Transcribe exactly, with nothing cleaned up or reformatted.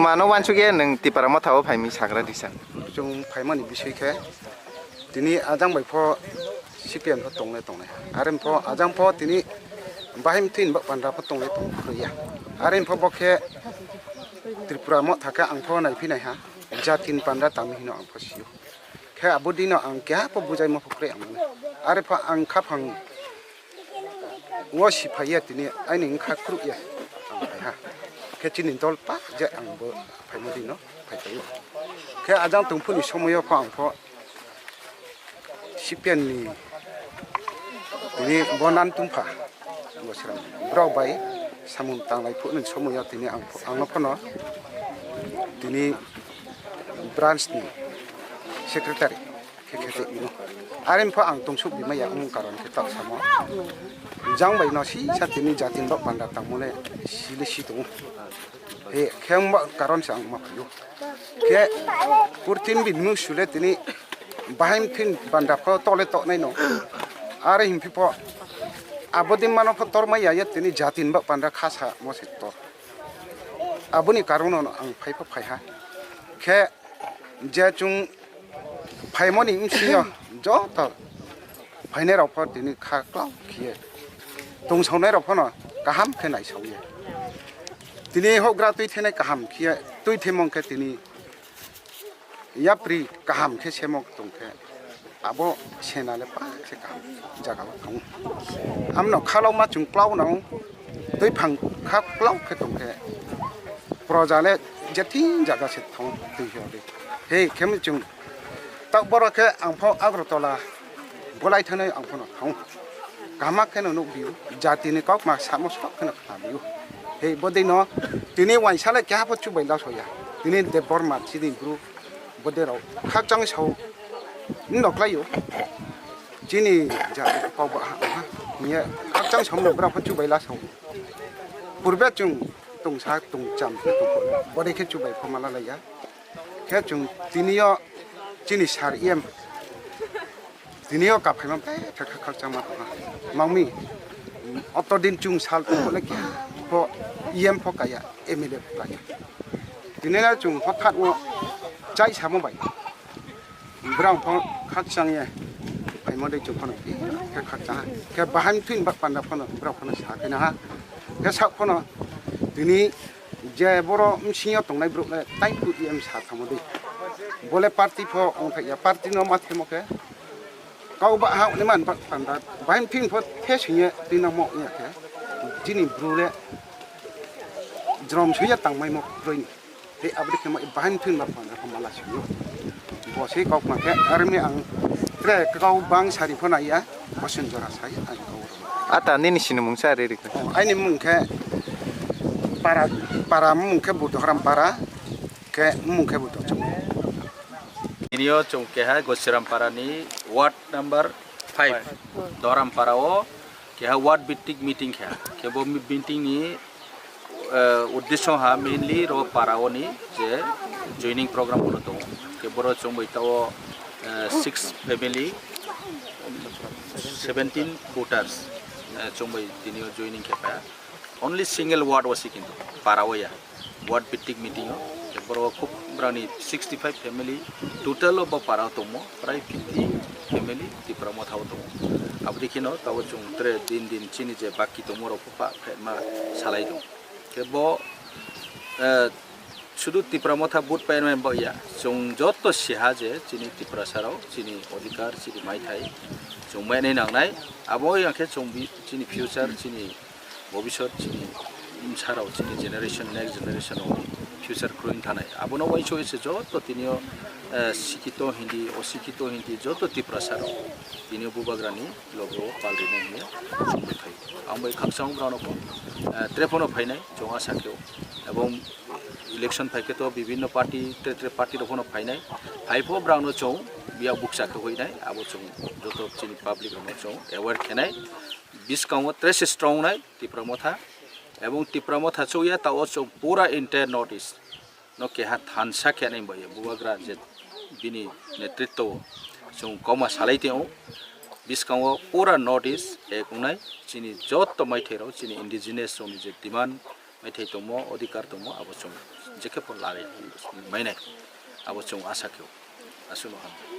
Mano wansukya nwng Tipra Motha o phaimwi sagra disa. Chwng phaimani biswi khe tini ajang bai pho C P M pho tongle tongnai. Are pho ajang pho tini bahim thin bak pandra pho tongle tong ya. Are pho bo khe Tripura Motha khe ang pho naiphi nai ha. Jatin pandra tamo hino ang pho sio. Khe abo dino ang keha pho bujai ma pho kwrwi ang mano. Are pho ang khaphang o si phai ya tini aini wngkha kwrwk ya ang phai ha. Khe chini dol pa je ang bo phaima dino phai tong. Khe ajang tongphuni somoyo pho ang pho C P M ni tini bo nan tungpha bo sram. Borok bai samung tanglai phuni somoyo tini ang pho, ang phono tini branch ni secretary khe khe tei ino. Are pho ang tungsuk bima ya wng karon khe tak samo. Jang bai no si sa tini jatin bak panda tangmole sile si tongo. He khe wngba karon se ang ma phaiyo. Khe purthimbi nung sule tini bahim thin panda pho tole toknai no. Are himpi pho abo din mano pho tor ma ya ya tini jatin bak panda khasa mo se tor. Aboni karon no ang phai pho phai ha. Khe je chwng phaimani bwswngyo joto phainairok pho tini kha kwlao khiye tongsaonairok phano kaham khe naisaoya. Tini hokgra twi thenai kaham khiye twi themong khe tini yapri kaham khe semok tongkhe abo senale pa se kaham jagao tongo. Amno khalokma chwng kwlao nang twi phang kha kwlao khe tongkhe projale jetin jaga se thang twi hwdi. He khe chwng tak borok khe ang pho Agartala bolai thanai ang phano thang kaham kheno nukbio jatini kokma samo sok kheno khnabio. He bodino tini waisale keha pho chubai lasoya tini Debbarma chini bru. Boderok khakchang sao noklaio. Chini jati kok ba ha ha. Niya khakchang sao no bra pha chubai la sao. Purbe chwng tungsa tungcham khe tungkho. Bode khe chubai pha mala laiya. Khe chwng tiniyo chini sar iyam. Tiniyo kaphaima pe kha khakchang ma tongha. Mangmi otodin chwng sal tungkho le khe pho iyam pho kaya M L A pho kaya. Tini na chwng hothat no chai samo bai. Borok phano khakchang ye. Phaima dei chwng phano khe khakchang ha. Khe bahai thwin bak panda phano borok phano sa khe na ha. Khe sak phano tini je boro msing yo tongnai borok le tai put ye sa thamo dei. Bole party pho ong thai ya party no ma themo khe. Kau ba ha ni man bak panda. Bahai thwin pho the sing ye twi na mo ya khe. Jini bru le jrom sui ya tang mai mo broi ni. Tei aboni khe ma bahai thwin ma phan rok mala sio. Bo se kok ma khe army ang tre kau bang sari pho nai ya. Bosen jora sai ang kau. Ata nini sini mung sa re ri. Aini mung khe para para mung khe Buddharam para khe mung khe Buddha chong. Inio chong keha Gosiram para ni ward number five Doram para o keha ward bittik meeting khe khe bo meeting ni eh, uddesho ha mainly ro para oni je joining program ono tongo. Ke boro chongbai tao eh, six family seventeen voters eh, chongbai tini o joining khe pa. Only single ward wasi kintu para o ya. Ward bittik meeting o. Ke boro khub brani sixty five family total o bo para o tongmo prai fifty family Tipra Motha o tongo. Abdi kheno tao chwng tre din din chini je baki tongmo rok pa phetma salai tongo. Khe bo eh, sudu Tipra Motha vote painai bo ya. Chwng joto siha je chini Tiprasa rok chini odhikar chini maithai chwng mainai nangnai. Abo yang khe chwng bi- chini future chini bobisot chini bwsarok chini generation next generation rok future kroi thanai. Abono uaiso ese joto tinio eh, sikito hindi osikito hindi joto Tiprasa rok tinio bubagrani logo pal rina hiya sumui thai. Ang bai khakchang brano ko eh, trepono phainai chonga sakyo. Ebong election phaikhe to bibhinno party tre tre party rok phainai. Phaipho brano chong biya bukcha khe hoinai abo chong joto chini public rokno chong aware khenai. Biskango tres strong nai Tipra Motha. Ebong Tipra Motha chukya tao chong pura entire North East no keha thansa khe nai bai bubagra je bini netritwo chwng koma salai tio. Biskango pura North East ek wngnai chini joto maithai rok chini indigenous rokni je demand maithai tongmo odhikar tongmo abo chwng jekhe pho lari mainai, abo chwng asa khe o. Aswkno hambai.